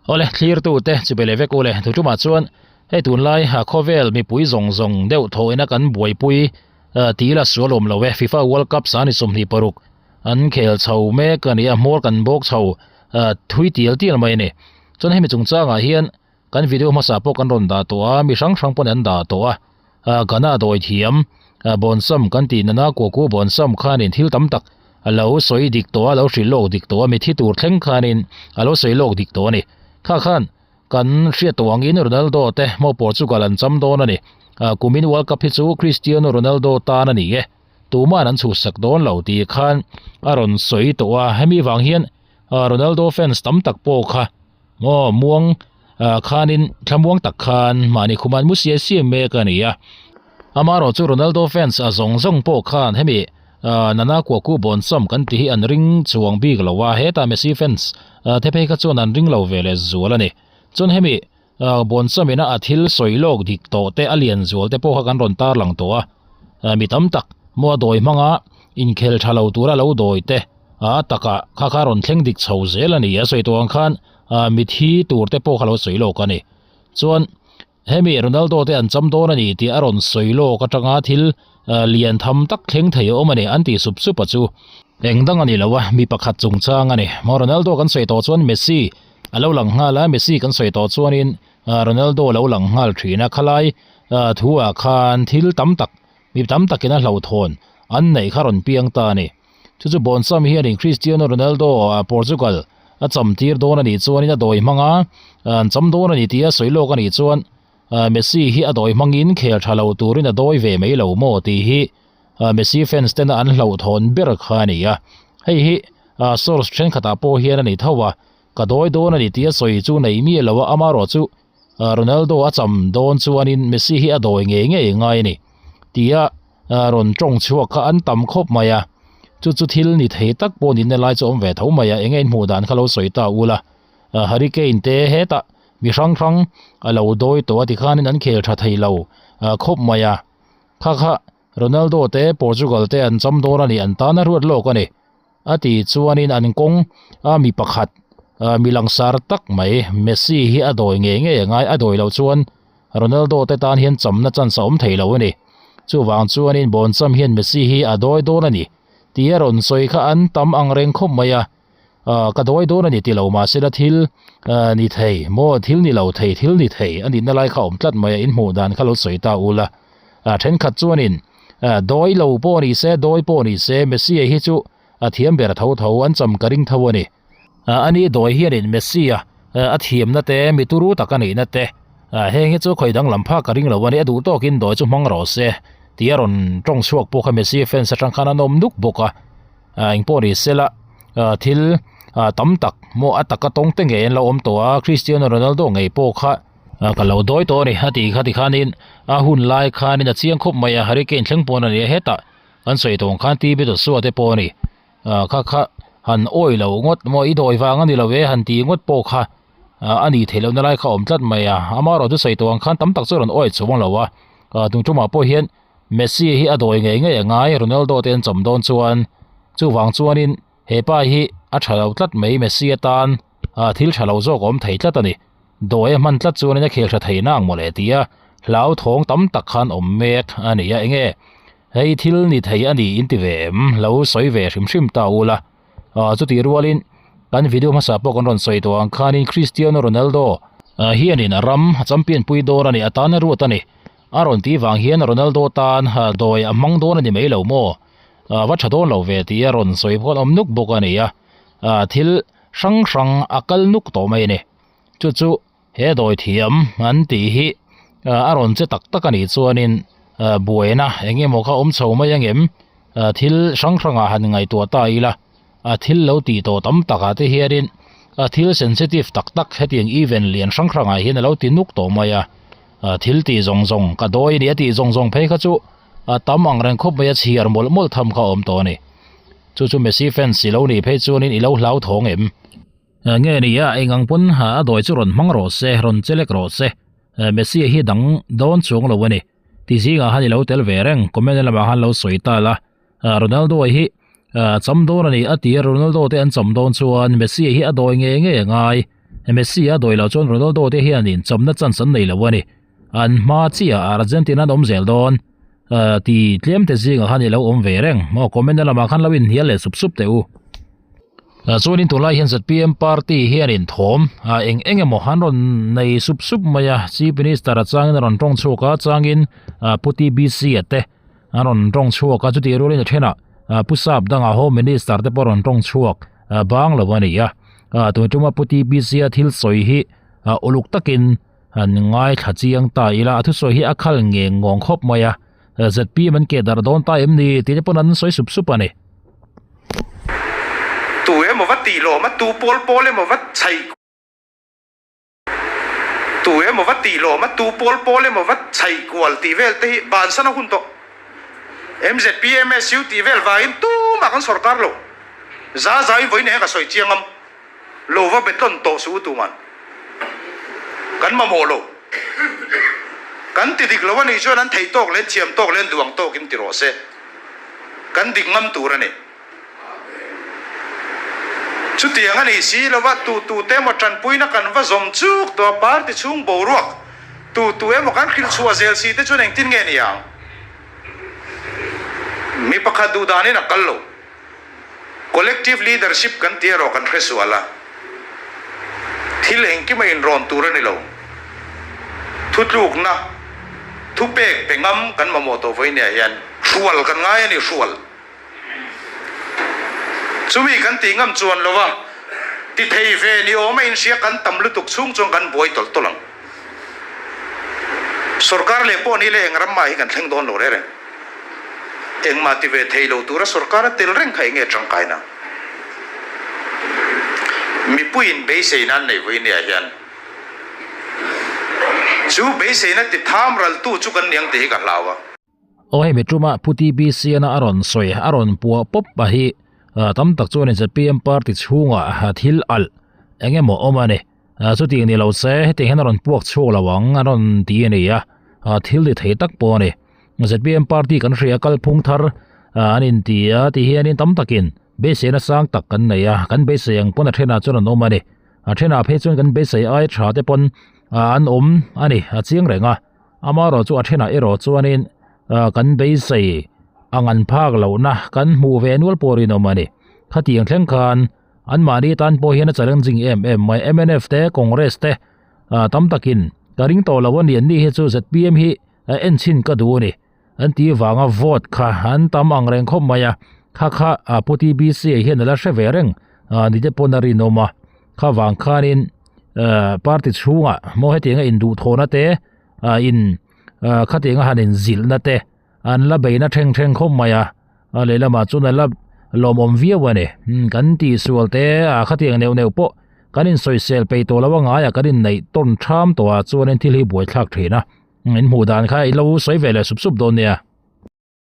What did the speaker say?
Awle thlirtute chibai leh vek u le thu tumah chuan hei tunlai ha khawvel mipui zawng zawng deuh thawhina kan buaipui tih ila sual awm lo e FIFA World Cup sani 26 an khel chho mek a ni a hmawr kan bawk chho thui tial tial mai a ni chuan hemi chungchangah hian kan video hmasa pawh kan rawn dah tawh a mi hrang hrang pawn an dah tawh a Ghana dawi thiam Bawnsam kan tih nana Kwaku Bawnsam khanin thil tam tak a lo sawi dik tawh a lo hrilh lawk dik tawh a mi thi tur thleng khanin a lo sawi lawk dik tawh a ni kha khan kan hriat tawh angin Ronaldo te maw Portugal an cham dawn a ni kumin World Cup hi chu Cristiano Ronaldo tan a ni e tuman an chhuhsak dawn lo tih khan a rawn sawi tawh a hemi vang hian Ronaldo fans tam tak pawh kha Maw muang khanin thlamuang tak khan mahni khuman mu siai siai mek a ni a. Amaherawh chu Ronaldo fans a zawng zawng pawh khan hemi Nana Kwaku Bonsam kan tih hi an ring chuang bik lo a, hetah Messi fans te phei kha chuan an ring lo ve leh zual a ni. Chuan hemi Bonsam ina a thil sawi lawk dik tawh te a lian zual te pawh kha kan rawn tarlang tawh a. Mi tam tak maw a dawi hmanga inkhel tha lo tura lo dawi te A takah kha kha rawn thleng dik chho zel a ni a sawi tawh ang khan mithi tur te pawh kha lo sawi lawk a ni. Chuan hemi Ronaldo te an cham dawn a ni tih a rawn sawi lawk atanga thil lian tham tak thleng thei a awm a ni an tih sup sup a chu. Eng dang a ni lo a, mi pakhat chungchang a ni. Maw Ronaldo kan sawi tawh chuan Messi a lo lang nghal a, Messi kan sawi tawh chuanin Ronaldo a lo lang nghal thin a, khalai thu ah khan thil tam tak mi tam takin a hlauhthawn an neih kha rawn piang ta a ni. Chu chu Bonsam hianin Cristiano Ronaldo Portugal a cham tir dawn a nih chuanin a dawi hmang a, an cham dawn a ni tih a sawi lawk a nih chuan Messi hi a dawi hmangin khel tha lo turin a dawi ve mai lo maw tih hi Messi fans tena an hlauhthawn ber kha a ni a. Hei hi source thenkhatah pawh hian a ni tho a, ka dawi dawn a ni tih a sawi chu nei miah lo a, amaherawh chu Ronaldo a cham dawn chuanin Messi hi a dawi ngei ngei ngai a ni tia rawn tawng chhuak kha an tam khawp mai a, chu chu thil ni thei tak pawh nihna lai chu awm ve tho mai a, eng nge in hmuh dan kha lo sawi ta ula, hurricane te hetah mi hrang hrang a lo dawi tawh a tikhanin an khel tha thei lo khawp mai a, kha kha Ronaldo te Portugal te an cham dawn a ni an tan a ruat lawk a ni a ti chuanin an kawng a mi pakhat mi langsar tak mai Messi hi a dawi ngei ngei a ngai a dawi loh chuan Ronaldo te tan hian chamna chance a awm thei lo a ni. Chuvang chuanin Boncham hian Messi hi a dawi dawn a ni tih a rawn sawi kha an tam ang reng khawp mai a. Ka dawi dawn a ni ti lo mahsela thil ni thei maw thil ni lo thei thil ni thei a nihna lai kha a awm tlat mai a, in hmuh dan kha lo sawi ta ula. Thenkhat chuanin dawi lo pawh ni se dawi pawh ni se Messi hi chu a thiam ber tho tho an cham ka ring tho a ni. Ani dawi hianin Messi a a thiamna te mi turu tak a nihna te heng hi chu khawi danglam phak ka ring lo a ni a duh tawkin dawi chu hmang rawh se tih a rawn tawng chhuak pawh kha Messi fans atang khan an awm nuk bawk a engpawh ni sela thil tam tak maw a taka tawng te ngei an lo awm tawh a Cristiano Ronaldo ngei pawh kha ka lo dawi tawh a ni a tih kha tikhanin a hun lai khanin a chiang khawp mai a Hurricane thleng pawn a ni a hetah kan sawi tawh ang khan T_B Joshua te pawh a ni. Kha kha han awi lo ngawt maw i dawi vang a ni lo e han ti ngawt pawh kha a ni theih lohna lai kha a awm tlat mai a amaherawh chu sawi tawh ang khan tam tak chu a rawn awi chuang lo a tung tumah pawh hian Messi hi a dawi ngei ngei a ngai Ronaldo te an chawm dawn chuan chuvang chuanin hepa hi a tha lo tlat mai Messi atan thil tha lo zawk a awm thei tlat a ni dawi a hman tlat chuanin a khel tha thei nang mawle tia hlauthawng tam tak khan awm mek a ni a enge. Hei thil ni thei a ni in ti ve em? Lo sawi ve hrim hrim ta ula. Aw chutih rualin kan video hmasa pawh kan rawn sawi tawh ang khanin Cristiano Ronaldo hianin a ram a champion pui dawn a ni, a tan a ruat a ni. A rawn tih vang hian Ronaldo tan dawi a hmang dawn a ni mai lo maw? Va tha dawn lo ve tih a rawn sawi pawh an awm nuk bawk a ni a. Thil hrang hrang a kal nuk tawh mai a ni. Chu chu He dawi thiam an tih hi a rawn che tak tak a nih chuanin buaina eng emaw kha awm chho mai angem thil hrang hrangah han ngaihtuah ta ila a thil lo tih tawh tam takah te hianin a thil sensitive tak tak hetiang event lian hrang hrangah hian a lo ti nuk tawh mai a thil tih zawng zawng ka dawi a ni a tih zawng zawng phei kha chu a tam ang reng khawp mai a chhiar mawlh mawlh tham kha a awm tawh a ni chu chu Messi fans i lo nih phei chuanin i lo hlauthawng em. Nge ni a, eng ang pawn a dawi chu rawn hmang rawh se, rawn che lek rawh se. Messi hi dang dawn chuang lo a ni. Ti zingah khan i lo tel ve reng, comment lamah khan lo sawi ta la. Ronaldo hi cham dawn a ni a ti a, Ronaldo te an cham dawn chuan Messi hi a dawi ngei ngei a ngai. Messi a dawi loh chuan Ronaldo te hianin chawmna chance an nei lo a ni. An hma chiah Argentina an awm zel dawn ti tlem te zingah khan i lo awm ve reng maw comment na lamah khan lo inhnial leh sup sup teh u. Chuanin tunlai hian zpm party hianin thawm eng eng emaw an rawn nei sup sup mai a, Chief Minister a changin a rawn tawng chhuak a, changin Pu TBC a te an rawn tawng chhuak a, chutih rualin a thenah Pu Sap dangah Home Minister te pawh a rawn tawng chhuak bang lo a ni a. Tun tuma Pu TBC a thil sawi hi uluk takin An ngaithla chiang ta ila a thusawi hi a khal nge ngawng khawp mai a, zpm an keh darh dawn ta em ni tih te pawn an sawi sup sup a ni. Tu emaw va tih lawm a, tu pawl pawl emaw va chhaih Tu emaw va tih lawm a, tu pawl pawl emaw va chhaih kual tih vel te hi bansan a hun tawh. Mzp, MSU tih vel vangin tumah kan sawrkar lo. Za zaiin vawiin eng ka sawi chiang am. Lo va betlawn tawh suh u tuman. Kan mamawh lo. Kan ti dik lo a nih chuan an theih tawk leh an thiam tawk leh an duh ang tawkin ti rawh se. Kan dik ngam tur a ni. Chutiang a nih si lova tu tu te emaw tanpuina kan va zawm chuk tawh a party chhung boruak tu tu emaw kan hrilh chhuah zel si te chuan engtin nge ni ang? Mi pakhat duh danin a kal lo. Collective leadership kan tih erawh kan hre sual a, thil engkim a inrawn tur a ni lo. Thutlukna, thupek pe ngam kan mamawh tawh vawinia hian hrual kan ngai a ni, hrual. Chumi kan tih ngam chuan lo a, ti thei ve ni awm a inhria kan tam lutuk chhung chuan kan buai tawlh tawlh ang. Sorkar leh pawh ni leh eng ram mah hi kan thleng dawn lo reng reng. Engmah ti ve thei lo tura sorkar a tel reng kha enge tangkaina? Mipuiin beiseina an neih vawinia hian chu beiseina ti tham raltu chu kan niang tih hi ka hlau a. Aw hei mituma Pu TBC-na a rawn sawi a rawn puah pawp a hi tam tak chuanin zpm party chhungah thil alh eng emaw awm a ni. Chutiang ni lo se hetiang hian a rawn puak chhuak lo ang a rawn ti a ni a, thil ti thei tak pawh a ni. Zpm party kan hria kalphung thar an inti a ti hianin tam takin beiseina sang tak kan nei a, kan beisei ang pawn a thenah chuan an awm a ni. A thenah phei chuan kan beisei ai tha te pawn an awm a ni, a chiang reng a. Amaherawh chu a thenah erawh chuanin kan beisei ang an phak lohna kan hmuh ve nual pawh rinawm a ni. Khatiang thleng khan Anmahni tan pawh hian a challenging em em mai. Mnf te, Congress te tam takin ka ring tawh lo a ni. Anni hi chu zpm hi en chhin ka duh a ni. An tih vanga vote kha an tam ang reng khawp mai a. Kha kha Pu TBC hian a la hre ve reng ni te pawn a rinawm a. Kha vang khanin party chhungah maw hetianga induhthawhna te, in khatianga han inzilhna te, An la beihna thleng thleng khawp mai a, a lehlamah chuan a la lawmawm viau a ni. Kan tihsual te a khatiang neuh neuh pawh kan insawisel peih tawh lo a ngaiah kan inneih tawn tham tawh ah chuanin thil hi buaithlak thin a. In hmuh dan kha i lo sawi ve leh sup sup dawn nia.